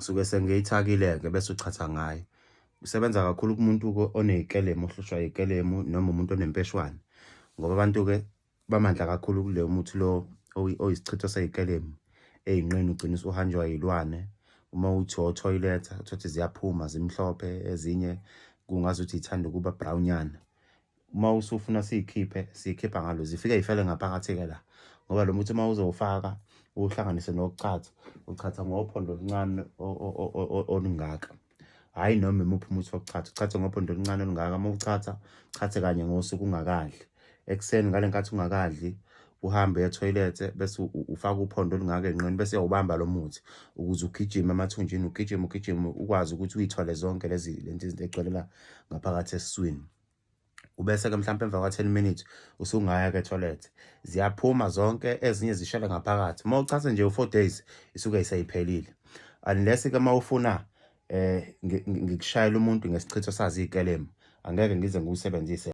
Ngisuke sengiyithakile-ke bese uchatha ngayo. Usebenza kakhulu kumuntu-ke oney'kelemu, ohlushwa yikelemu noma umuntu onempeshwane, ngoba abantu-ke bamandla kakhulu kuleyo muthi lo oyisichitho sey'kelemu ey'nqeni, ugcine usuhanjwa iy'lwane. Uma uthi uyothoyiletha, uthole ukuthi ziyaphuma zimhlophe, ezinye kungazuthi y'thanda ukuba brown-nyana. Uma usufuna siy'khiphe, siy'khipha ngalo, zifike y'fele ngaphakathi-ke la, ngoba lo muthi uma uzowufaka uwuhlanganise nokuchatha, uchatha ngophondo oluncane olungaka. Hhayi noma imuphi umuthi wokuchatha, uchathe ngophondo oluncane olungaka. Uma uchatha, uchathe kanye ngosuku ungakadli. Ekuseni ngale nkathi ungakadli, uhambe uye ethoyilethe bese ufaka uphondo olungaka enqeni bese uyawubamba lo muthi ukuze ugijime emathunjini, ugijime ugijime ukwazi ukuthi uyithole zonke lezi lento izinto ey'gcwele la ngaphakathi esiswini. Ubese-ke mhlawumpe emva kwa-10 minutes usungaya-ke ethoyilethe, ziyaphuma zonke, ezinye zishele ngaphakathi. Uma uchathe nje u-4 days isuke iseyiphelile, unless-ke uma ufuna ngikushayela umuntu ngesichitho sazi iy'kelemu, angeke ngize ngiwusebenzise.